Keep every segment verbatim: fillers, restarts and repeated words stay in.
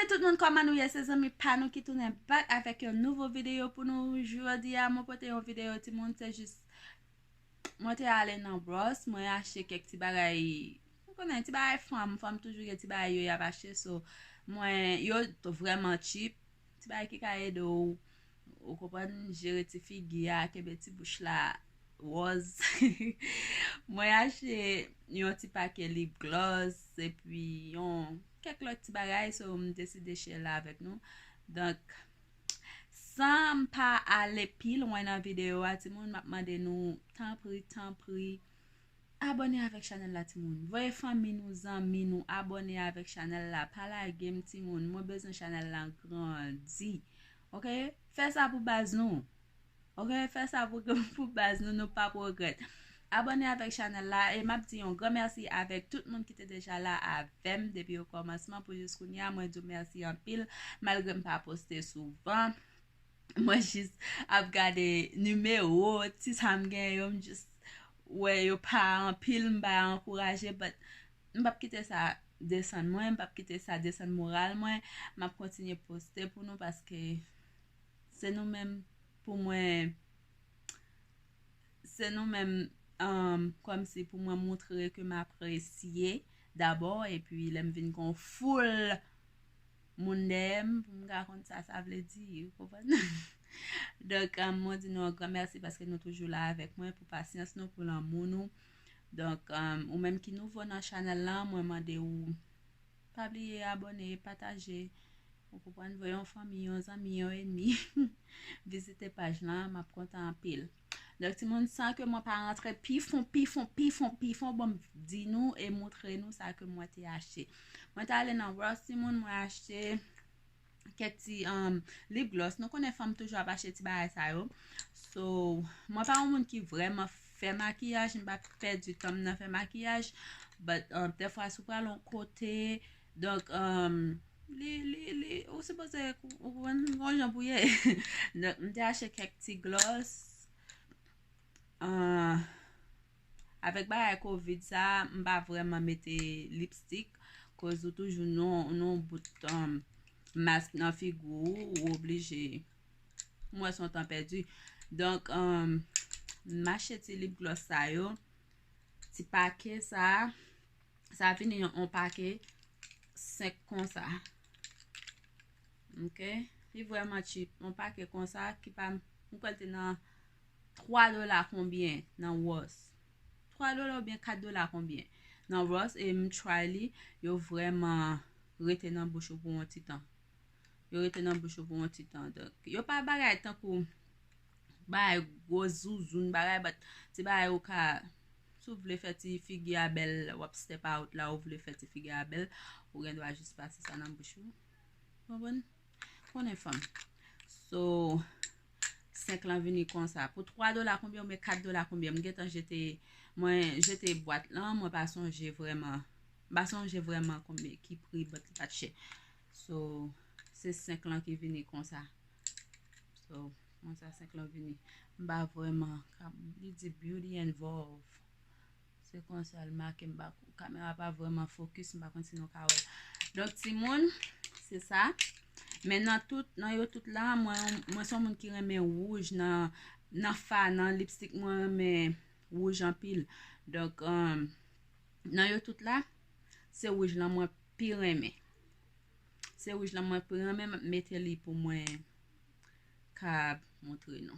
Tout moun, kòman nou ye? Se zanmi pa nou ki tounen back avèk yon nouvo videyo pou nou. Jodi a, mwen pote yon videyo, timoun, se jis mwen te ale nan Ross, mwen achte kèk ti bagay. Ou konnen, ti bagay fanm, fanm toujou gen ti bagay yo y ap achte, so mwen, yo t-, vrèman cheap. Ti bagay ki ka ede w, ou konprann, jere ti figi a, kenbe ti bouch la wòz. Mwen achte yon ti pake lip gloss, epi yon kèk lòt ti bagay, so m deside share la avèk nou. Donk, san m pa ale pi lwen nan videyo a, timoun, m ap mande nou, tanpri, tanpri, abòne avèk chanèl la, timoun. Voye fanmi nou, zanmi nou, abòne avèk chanèl la. Pa lage m, timoun. Mwen bezwen chanèl la grandi. Oke? Fè sa pou baz nou. Oke? Fè sa pou, pou baz nou, nou p ap regrèt. Abòne avèk chanèl la, e m ap di yon gran mèsi avèk tout moun ki te deja la avè m depi okòmansman pou jis kounye a. Mwen di w mèsi anpil, malgre m pa poste souvan. Mwen jis ap gade nimewo, ti sa m gen yo, m jis wè yo pa anpil, m pa ankouraje, but m p ap kite sa desann mwen, m p ap kite sa desann moral mwen. M ap kontinye poste pou nou paske se nou menm, pou mwen, se nou menm, um, kòmsi pou mwen montre ke m apresye dabò, epi lè m vin gon foul moun dèyè m, pou m ka konn sa sa vle di, ou konprann? Donk, um, mwen di nou yon gran mèsi paske nou toujou la avèk mwen, pou pasyans nou, pou lanmou nou. Donk, um, ou menm ki nouvo nan chanèl la, mwen mande w pa bliye abòne, pataje. Ou konprann, voye yon fanmi, yon zanmi, yon enmi vizite paj lan, m ap kontan anpil. Donk, timoun, san ke mwen pa rantre pi fon, pi fon, pi fon, pi fon, bon, m di nou e montre nou sa ke mwen te achte. Mwen te ale nan Ross, timoun, mwen achte kèk ti, um, lip gloss. Nou konnen fanm toujou ap achte ti bagay sa yo. So, mwen pa yon moun ki vrèman fè makiyaj, m pa pèdi tan m nan fè makiyaj. But, um, dèfwa, si w pral yon kote, donk, um, li, li, li, ou sipoze, ou konprann, gon jan pou ye. Donk, m te achte kèk ti gloss. Ah, avèk bagay covid sa, m pa vrèman mete lipstick, koz ou toujou nan, nan bout, um, mask nan figi w, ou oblije. M wè se yon tan pèdi. Donk, um, m achte ti lip gloss sa yo. Ti pake sa. Sa vini yon, yon pake senk konsa. Ok? Li vrèman cheap. Yon pake konsa ki pa, m kwè l te nan twa dola konbyen nan Ross. Twa dola oubyen kat dola konbyen nan Ross, e m try li, yo vrèman rete nan bouch ou pou yon ti tan. Yo rete nan bouch ou pou yon ti tan. Donk, yo pa bagay tankou bagay gwo zouzoun bagay, but ti bagay ou ka, si w vle fè ti figi a bèl, w ap step out la, ou vle fè ti figi a bèl, ou gen dwa jis pase sa nan bouch ou. Konprann? Konnen fanm. So, senk lan vini konsa. Pou twa dola konbyen oubyen kat dola konbyen? M gentan jete, mwen jete bwat lan, mwen pa sonje vrèman. M pa sonje vrèman konbyen ki pri, but li pa t chè. So, se senk lan ki vini konsa. So, konsa senk lan vini. M pa vrèman ka, li di beauty involved. Se konsa l make, m pa, kamera pa vrèman fokis, m pa konn si nou ka wè l. Donk, timoun, se sa. Men nan tout, nan yo tout la, mwen, mwen se yon moun ki renmen wouj nan, nan fa, nan lipstick, mwen renmen wouj anpil. Donk, um, nan yo tout la, se wouj lan mwen pi renmen. Se wouj lan mwen pi renmen, m ap mete li pou mwen ka montre nou.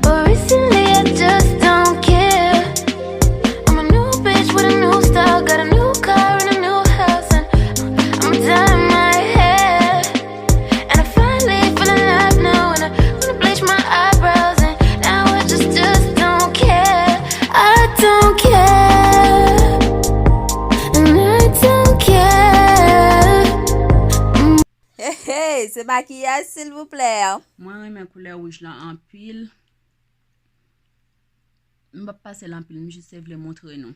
But recently I just don't care. I'm a new bitch with a new style, got a new car and a new house, and I'm dyeing my hair. And I finally feel alive now, and I wanna bleach my eyebrows, and now I just, just don't care. I don't care, and I don't care. Hey, hey, se makiyaj, silvouplè. Mwen renmen koulè wouj lan anpil. M p ap pase l anpil, m jis te vle montre nou.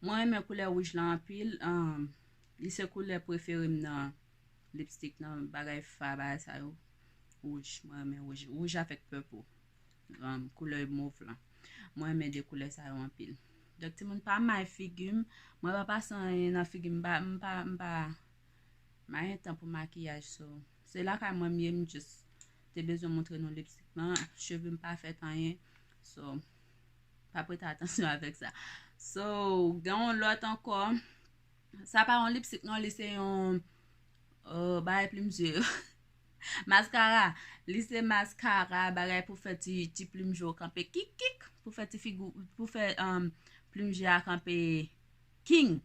Mwen renmen koulè wouj lan anpil. Um, li se koulè prefere m nan lipstick, nan bagay fa, bagay sa yo. Wouj, mwen renmen wouj. Wouj avèk purple. Um, koulè mov lan. Mwen renmen de koulè sa yo anpil. Donk, timoun, pa may figi m. Mwen pa pase anyen nan figi m. M pa, m pa, m pa may anyen tan pou makiyaj. So, se lakay mwen m ye, m just te bezwen montre nou lipstik lan. Cheve m pa fèt anyen. So, pa prete atansyon avèk sa. So, gen yon lòt ankò. Sa pa yon lipstik non, li se yon, oh, bagay plim je yo. Maskara. Li se maskara, bagay pou fè ti, ti plim je yo kanpe kik kik, pou fè ti figi, pou fè, um, plim je a kanpe king.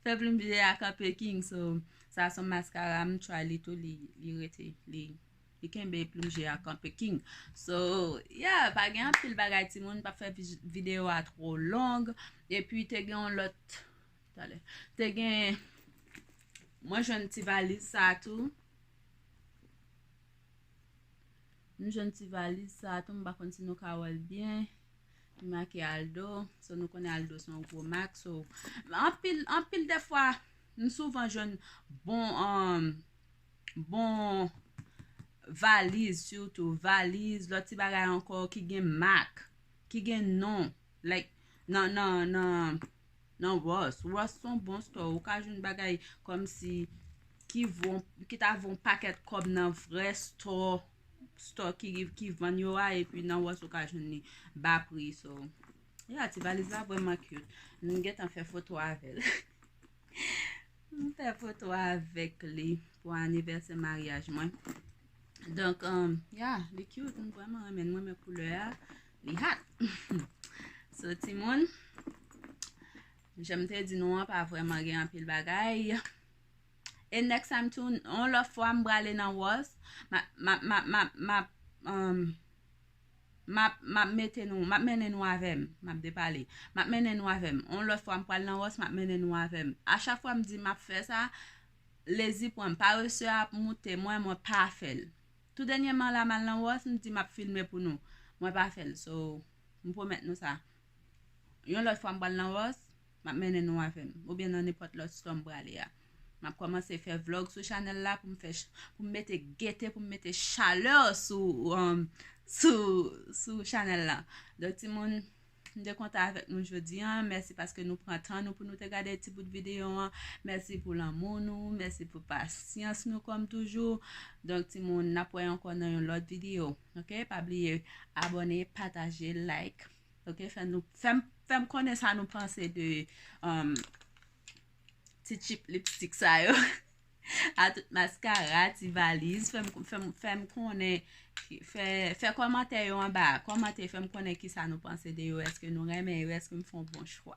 Fè plim je a kanpe king. So, sa se yon maskara, m try li tou, li, li rete, li, li kenbe plim je a kanpe king. So, yeah, pa gen anpil bagay timoun, pa fè vi-, videyo a twò long. Epi te gen yon lòt, talè. Te gen, mwen jwenn ti valiz sa tou. M jwenn ti valiz sa tou, m pa konn si nou ka wè l byen. Li make Aldo, so nou konnen Aldo se yon gwo mak. So, anpil, anpil de fwa, m souvan jwenn bon, um, bon valiz, sitou valiz, lòt ti bagay ankò ki gen mak, ki gen non, like, nan, nan, nan, nan Ross. Ross se yon bon store. Ou ka jwenn bagay kòmsi ki vo, ki ta vo yon pakèt kòb nan vrè store, store ki, ki vann yo a, epi nan Ross ou ka jwenn li ba pri. So, yeah, ti valiz la vrèman cute. M gentan fè foto avè l. M fè foto avèk li pou anivèsè maryaj mwen. Donk, um, yeah, li cute, m vrèman renmen, m renmen koulè a, li hot. So, timoun, jan m te di nou an, pa vrèman gen anpil bagay. E next time tou, yon lòt fwa m prale nan Ross, m ap, m ap, m ap, m ap, m ap, um, m ap, m ap mete nou, m ap mennen nou avè m, m ap depale. M ap mennen nou avè m. Yon lòt fwa m pral nan Ross, m ap mennen nou avè m. A chak fwa m di m ap fè sa, lezi pran m. Parese ap moute mwen, mwen pa fè l. Tou dènyèman la, m al nan Ross, m di m ap filme pou nou. Mwen pa fè l. So, m pwomèt nou sa. Yon lòt fwa m pral nan Ross, m ap mennen nou avè m. Oubyen nan nenpòt lòt store m prale a. M ap kòmanse fè vlog sou chanèl la pou m fè ch-, pou m mete gete, pou m mete chalè sou, um, sou, sou chanèl la. Donk, timoun, m te kontan avèk nou jodi a. Mèsi paske nou pran tan nou pou nou te gade ti bout videyo an. Mèsi pou lanmou nou. Mèsi pou pasyans nou kòm toujou. Donk, timoun, n ap wè ankò nan yon lòt videyo. Oke? Pa bliye abòne, pataje, like. Oke? Fè nou, fè m, fè m konnen sa nou panse de, um, ti cheap lipstick sa yo. A tout maskara, ti valiz, fè m, fè m, fè m konnen, fè, fè kòmantè yo anba. Kòmante, fè m konnen kisa nou panse de yo. Èske nou renmen yo? Èske m fè yon bon chwa?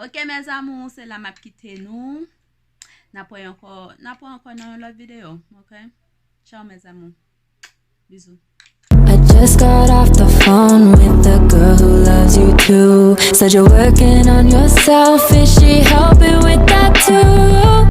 Oke, mes amours, se la m ap kite nou. N ap wè ankò, n ap wè ankò nan yon lòt videyo. Oke? Tchao, mes amours. Bisous. I just got off the phone with the girl who loves you too. Said you're working on yourself, is she helping with that too?